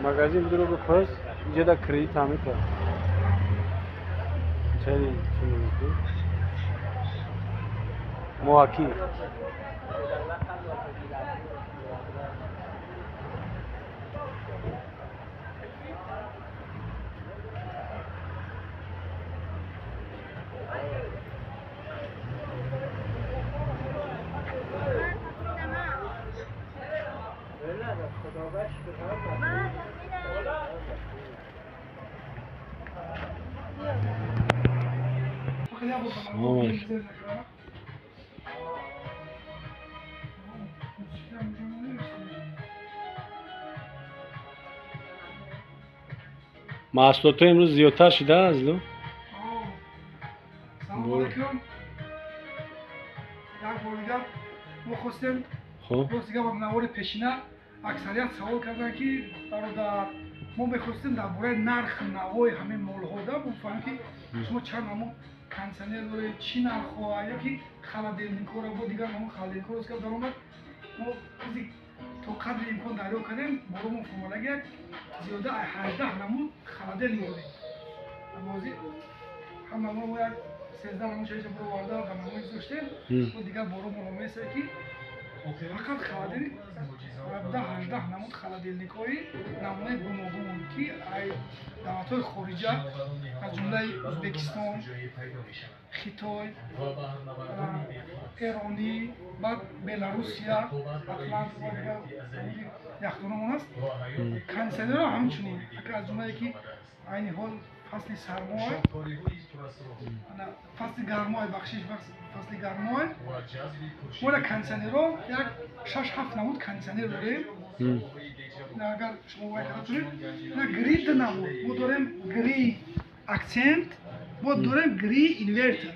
Магазин будро бипурс, иҷода кредит ҳам метавад. Чани чӣ мегӯӣ? Моҳакӣ. Маҳсулотҳо имрӯз зиёдтар шуда азлу? Салом алейкум. Як бор дигар мо хостем боз дигар ба навори пешина аксарият савол карданд, ки бародар, мо мехостем дар бораи нархи навои ҳамин молҳо да бифаҳмем, ки шумо чанд намуд кондитсионер доред, чӣ нархҳо, ёки холодильникҳоро бо дигар намуд холодильникҳоро ки даромад. Мо то қадри имкон дарёфт кардем, боромон фурмодаги як зиёда 18 намуд холодильник дорем. Бозӣ ҳама мо як 13 намуд шаша бароварда ба намоиш доштем. Бо дигар боромон оместа, ки фақат холодильник 17-18 намуд холодильникҳои намунаи гуногун, ки ай давлатҳои хориҷа, аз ҷумлаи Ӯзбекистон, Хитой, Эронӣ, баъд Беларусия, Атлант яхдонамон аст. Кондитсионерҳо ҳамчунин, аз ҷумлае ки айни ҳол фасли сармой, фасли гармой, бахшиш, фасли гармой, мо кондитсионерҳо як 6-7 намуд кондитсионер дорем. Агар шумо вай карда тунед, на гри ду намуд мо дорем: гри акцент, мо дорем гри инвертер.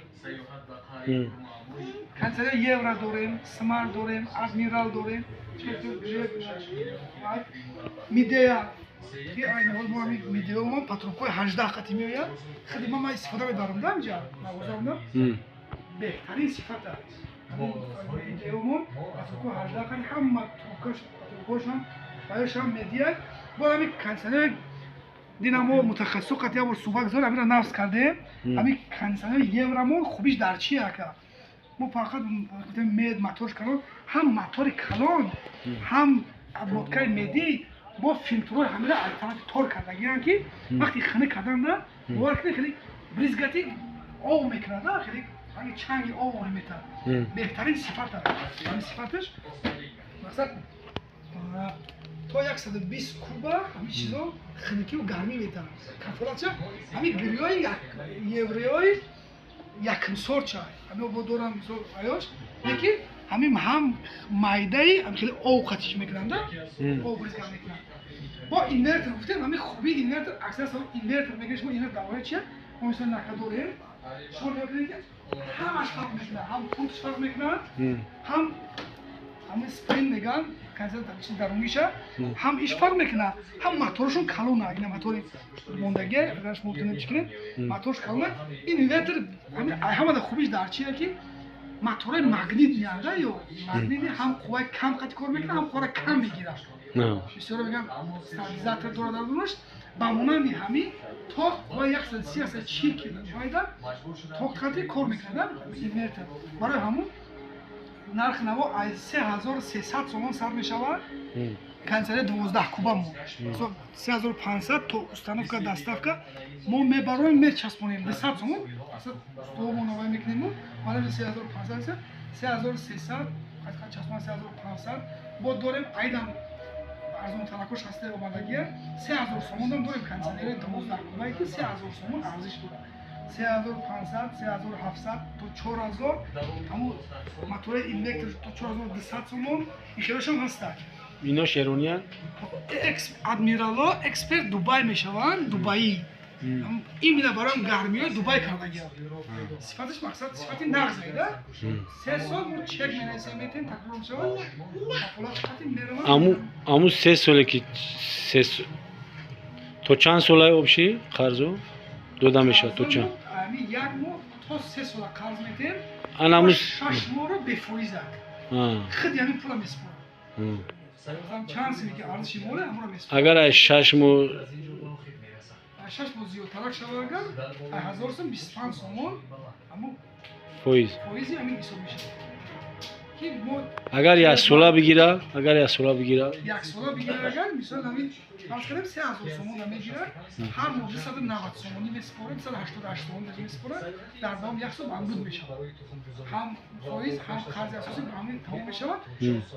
Кондитсионер евро дорем, смарт дорем, адмирал дорем, мидея, ки айни ҳол мо ҳамин мидеомон патрубкаҳои 18 қати меояд. Худи ман истифода мебарам да инҷа мағозаамда, беҳтарин сифат аст мидеомон, патрубкаҳои 18 қати, ҳама трубкаҳошам баёшам медиҳад. Бо ҳамин кондитсионер динамо мутахассисо қати як бор суҳбат гузорем, ҳаминро нафс кардем. Ҳамин кондитсионери евромон хубиш дар чи, ака? Мо фақат мед моторш калон, ҳам мотори калон, ҳам обмоткаи медӣ бо филтрҳои ҳамира альтернатив тор кардагианд, ки вақти хунук карданда, бовар кунед, хеле бризгати ов мекунад, хеле чанги ов ворид метавад. Беҳтарин сифат аст. Ҳамин сифаташ мақсад то 120 куба ҳамин чизо хунукиву гармӣ метавад. Кафолатша ҳамин гириҳои евреҳои якумсорча ҳамин бо дорам, мисол аёш, лекин ҳамин ҳам майдаи ҳам хеле ов қатиш мекунанда, ов бризга мекунанд. Бо инвертер гуфтем, ҳамин хубии инвертер, аксар савол инвертер мегӯяд, шумо инвертер дар бораи чия? Мо мисол нака дорем, шумо нигоҳ кунед, ки ҳамаш фарқ мекунад, ҳам пультш фарқ мекунад, ҳам ҳамин сприн мегӯянд, кондитсионер даруниша, ҳам иш фарқ мекунад, ҳам моторшон калона. Ина мотори мондагия, агар шумо тунед чӣ кунед, моторш калона. Ин инвертер ҳамада хубиш дар чия, ки моторои магнит меанда ё магнити, ҳам қувваи кам қати кор мекунад, ҳам қувваро кам мегирад. Бисёро мегӯянд, стабилизатор дорад дар дунаш, ба монанди ҳамин то қувваи 130-140 киловайда ток қати кор мекунад инвертер. Барои ҳамун нархи наво аз 3300 сомон сар мешавад. Кондитсионер 12 куба мо 3500, то установка, доставка мо мебароем, мечаспонем, 200 сомон столмо навай мекунем. Барои 3500, 3300 часпон, 3500. Бо дорем айдам арзонтаракош ҳаста, омадагия 3000 сомонам дорем, кондитсионери 12 кубае, ки 3000 сомон арзиш дорад. 3500, 3700 то 4000, ҳамун мотори инвертер то 4200 сомон, ин хелошам ҳастад. Ино шерониян? Адмирало эксперт Дубай мешаванд, Дубаӣ. Именно барои гармиҳои Дубай кардагиам. Сифаташ мақсад сифати нағз да? 3 сол мо чек менависем, метем, такрор мешавад. Кафолат қати мераванд. Аму 3 соле ки то чанд солаи общий қарзу дода мешавад, то чанд? Ами як моҳ то 3 сола қарз метем. Ана аму 6 моҳро бефоиза. Худи ҳамин пула месупорад. Чанд симе ки арзиши моле, ҳамонро месупорад. Агар аз 6 моҳ 6 моҳ зиёдтарак шава, агар 1000 сом 25 сомон ҳамун фоиз. Фоизи ҳамин ҳисоб мешавад ки мо. Агар як сола бигира, агар як сола бигира? Як сола бигира, агар мисол ҳамин фарз кардем 3000 сомонро мегирад, ҳар моҳ 290 сомонӣ месупорад, 288 сомон месупорад, дар давоми як сол ҳамбуд мешавад, ҳам фоиз, ҳам қарзи асосӣ ба ҳамин тамом мешавад.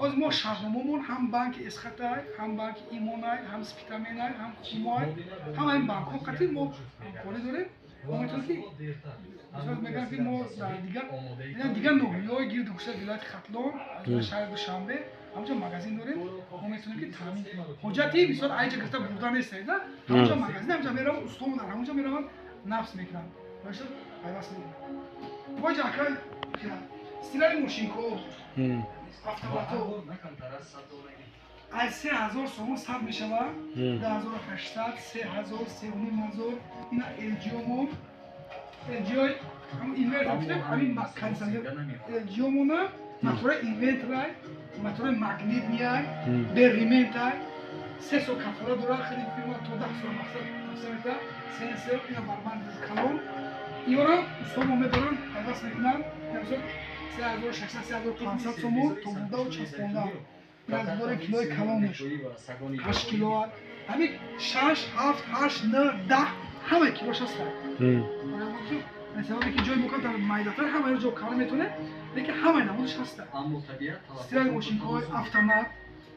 Ҳозир мо шартномамон ҳам банки Эсхатай, ҳам банки Имонай, ҳам Спитаменай, ҳам Хумай, ҳама ин банкҳо қатъи мо ҳамкорӣ дорем. Мо метавонем ки мисол мегӯям ки мо дар дигар ноҳияҳои гирду гӯшаи вилояти Хатлон, аз шаҳри Душанбе ҳамҷо магазин дорем, мо метавонем ки таъмин кунем. Ҳоҷати мисол айҷа гирифта бурда нестед, ҳамҷо магазин, ҳамҷо мераванд, устомо дар ҳамонҷо мераванд, нафс мекунанд, пайваст мекунанд. Боҷа акай стиральный мошинко, автомато аз 3000 сомон сар мешавад, 2800, 3000, 3500. Ина LG-омон, LG-ой инвертор гуфтем, ҳамин кондиционер LG-омона мотори инверторай, мотори магнитнияй, бериментай, 3 сол кафола дорад, хеле фирма то 10 сол мақсад тавсия метаҳад. Сенсор ина барбанд калон, иёра устомо мебаранд, пайваст мекунанд. Мисол 3600, 3500 сомон то бурдаву часпонда. Дорем килои калонаш 8 кило, ҳамин шаш, ҳафт, ҳашт, нӯ, 10, ҳамаи килош ҳаста. Сабабе ки ҷои мокан дар майдатар ҳамаро ҷо карда метавонем, лекин ҳамаи намудаш ҳаста. Стиральный мошинкҳои автомат,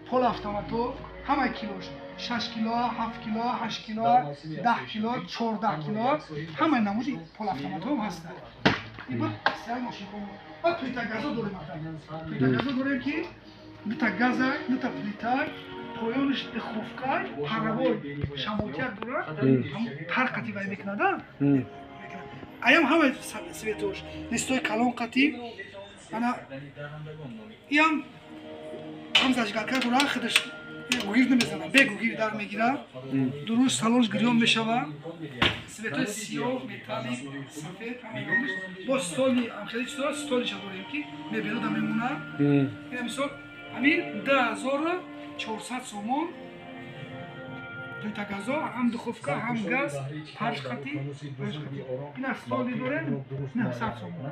полуавтомато, ҳамаи килош 6 кило, 7 кило, 8 кило, 10 кило, 14 кило, ҳамаи намуди полуавтоматҳоам ҳаста. Ибо стиральный мошинкҳо. Баъд плита газо дорем, плита газо дорем ки дута газа, дута плита, поёнаш духовка, паровой шамотияк дорад, пар қати вай мекунада. Аям ҳамаи цветош, листои калон қати. Ана иам ҳам зажигалка дорад, худаш гугир намезанад, бе гугир дар мегирад, дуруст салонш гирён мешавад. Цветои сиёҳ, металлик, сафед, бо столи амхели чиз дорад, столиша дорем ки мебелода мемонад. Ина мисол ҳамин 2400 сомон дута газо, ҳам духовка, ҳам газ, панҷ хати. Ина столи дорем 900 сомон,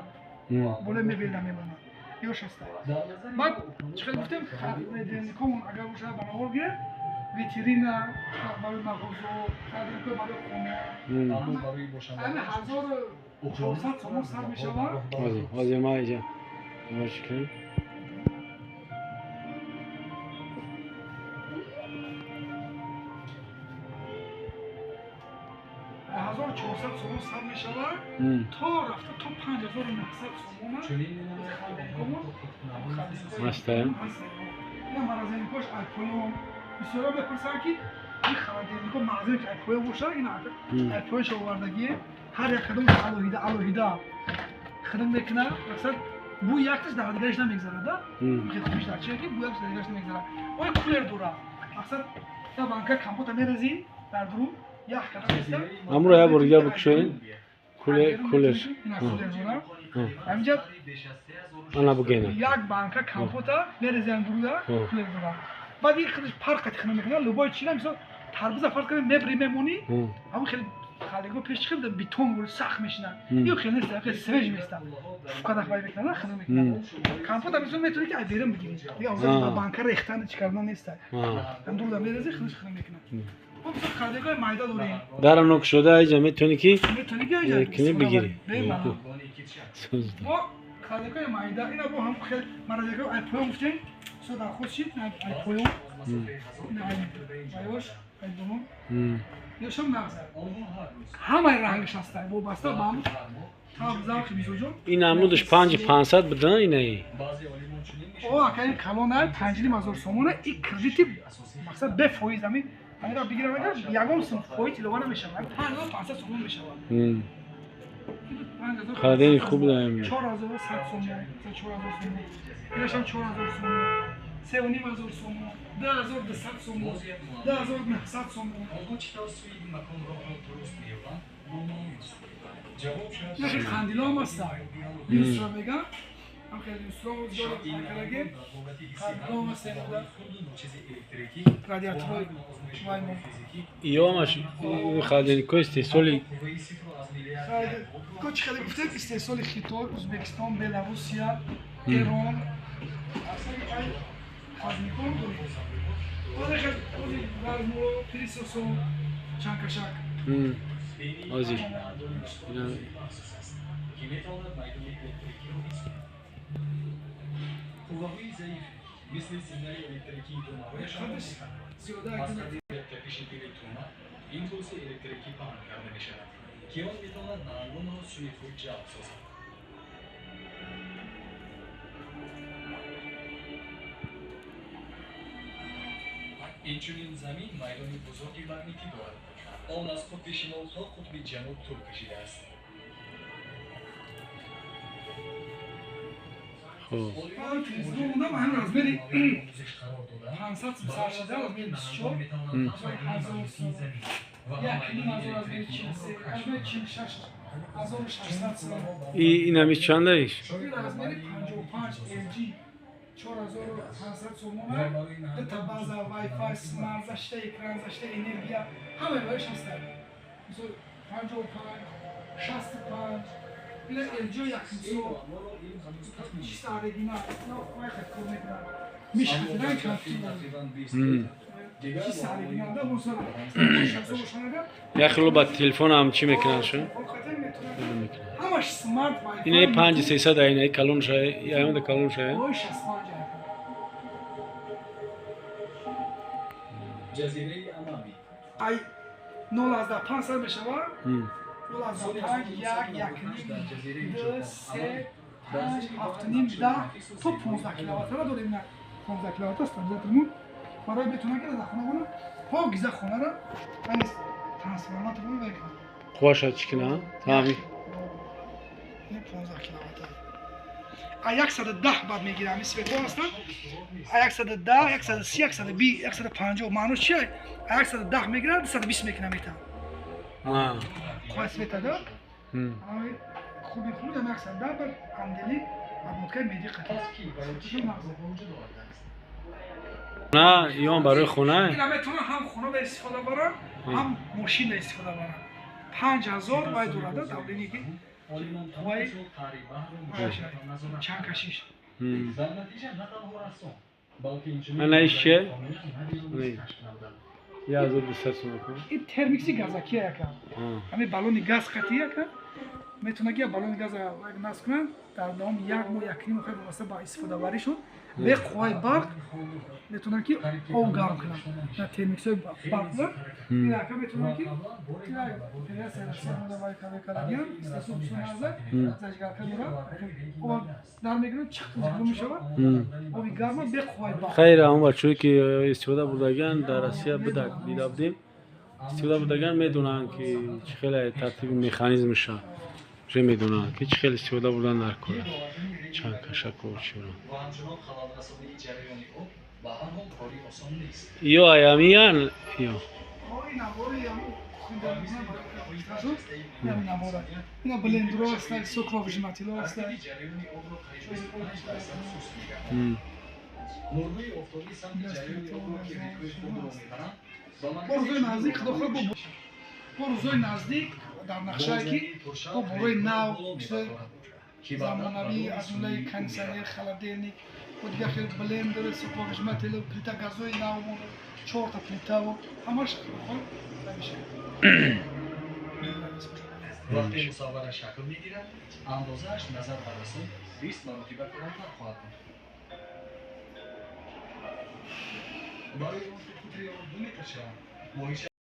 болои мебелда мемонад, ё шаста. Баъд чӣ хел гуфтем, холодильникомон агар бошад, ба навор гирем, витрина барои мағозо, холодильникҳо барои хона, ҳамин 1400 сомон сар мешавад. Ҳозир ма иҷа чӣ кунем? 1400 сомон сар мешавад то рафта то 5900 сомона. Ҳастаям? Ина морозильникош айпоён. Бисёро мепурсанд ки ин холодильнико, морозильник айпоён бошад. Ин айпоёнш овардагие, ҳар як кадомш алоҳида алоҳида хидм мекунад. Мақсад бӯи якташ дар дигараш намегзарад, да, хеле хубиштар чия ки бӯи якташ дар дигараш намегзарад. Оя кулер дорад, мақсад я банка компота мерезӣ, дар дурун ях карда места. Амро як бор дигар бикушоед. Кулер. Ина кулер дорад ҳаминҷа. Ана бугена. Як банка компота мерезиам дуруда, кулер дорад. Баъд ин худаш фарқ хина мекунад, любой чира, мисол тарбуза фарқ кардем, мебри, мемонӣ, ҳамон хеле халиго пеш хел бетон гур сахт мешинад, ё хеле нест, хеле свеж места, фукадах вай мекунад, хина мекунад. Компота мисол метавонӣ ки ай берун бигирӣ, дига озод ба банка рехтан чӣ кардан нест, ҳам дурда мерези, худаш хина мекунад. Мо мисол халигои майда дорем. Дар оно кушода иҷа метавонӣ ки метавонӣ ки иҷа кини бигирӣ. Мо халигои майда ина бо ҳам хел морозильникои айпоён гуфтем, со дархост шид, айпоён, ина ай вайош, ай думон. Ёшам нағза. Ҳамаи рангаш ҳаста, вобаста ба ҳам таб завқи мизоҷон. Ин намудаш 5500 будан инаи. О, ака, ин калона 5500 сомона, и кредити мақсад бефоиз, ами амира бигирам, агар ягон сум фоиз илова намешавад, 5500 сомон мешавад. Холодильник хуб даем. 4100 сомон, 4000 сомон. Инашам 4000 сомон. 3500 сомон, 2200 сомон, 2900 сомон. Яхе қандило ҳам ҳаста. Люстра меган. Ҳам хеле люстра дорад акалаге. Қандило ҳам ҳаста инада. Радиаторҳои ваймо. Иёмаш холодильникҳои истеҳсоли Ко чӣ хеле гуфтем, истеҳсоли Хитой, Узбекистон, Беларусия, Эрон. Аслан ай хазникон дорем. Ози ози вазмо пылесосо чанкашак. Ози. Қадаш зиёда импулси электрикӣ паҳн карда мешавад, ки он метавонад наҳангонро сӯи худ ҷалб созад. Инчунин замин майдони бузурги магнитӣ дорад. Он аз қутби шимол то қутби ҷануб тӯл кашидааст. Хуб. Телевизор ҳам размери 500 сар шида, размери 24 ҳазор, 1500, размери 43, размери 46 1600 сом. И инами чандаиш? Ин размери 55 LG 4500 сомона, дута база, Wi-Fi, смарт, защита экран, защита энергия, ҳамаи бароиш ҳастад. Мисол 55, 65, ина LG якумсо, чиста оригинал, ина вай кор мекунад. Мишхатидан компютер. Чиста оригинал да мусора. Шахсо бошанага. Як хело ба телефон ҳам чӣ мекунанд шун? Ҳамаш смарт, Wi-Fi. Инаи 5300, инаи калон шая, аёнда калон шая. Ой, 65. Ҷазираи Амами. Ай 0.5 сар мешавад. 0.5, 1, 1.5, 2, 3, 5, 7.5, 10 то 15 киловаттара дорем. На 15 киловатт аст стабилизатормон. Барои бетона ки дар хона бона, покиза хонара ранги трансформатор мекунад. Қувваша чӣ кина? Таами. Ин 15 киловатт. А 110 бад мегирам, ин светҳо ҳастанд. А 110, 130, 120, 150, маънош чия? А 110 мегирад, 220 мекунам метавон. Қувваи света да? Хуби хуби ам 110 бад андели обмоткаи меди қатъ. На, иён барои хона? Ина метавонам ҳам хона ба истифода барам, ҳам мошин ба истифода барам. 5000 вай дорада давление ки қувваи чанд кашиш. Ана иш чие? 1200 сом кун. Ин термикси газакия яка. Ҳамин баллони газ қатӣ яка. Метавона ки баллони газ насб кунанд, дар давоми як моҳ, якним моҳ, вобаста ба истифодабаришон, бе қувваи барқ метавонанд ки об гарм кунанд. На термиксҳои барқда ин ака метавонанд ки Федерация Россия мода вай кадагиан истеҳсол бисоназа зажигалка дорад, об дар мегиранд, чиқ зиқло мешавад, оби гарма бе қувваи барқ. Хайр, ҳамон бачаҳое ки истифода бурдаган дар Россия буда дида будем, истифода бурдаган медонанд ки чӣ хеле тартиби механизмша уже медонанд ки чӣ хел истифода бурдан дар кора. Чанд кашаку чиро. Ё аямиян ё. Ина блендро ҳаста, соковыжиматело ҳаста. Бо рӯзои наздик, худо хоҳад, бо рӯзои наздик дар нақшае ки бо борои нав, замонавӣ, аз ҷумлаи кондитсионер, холодильник, бо дигар хел блендер, соковыжиматель, плита газои нав, чорта плитаву ҳамаш худо хоҳад мешавад. Вақте мусаввара шакл мегирад, андозааш назар ба расм 20 маротиба калонтар хоҳад буд. Барои он ки қутри он 2 метр шавад, моҳича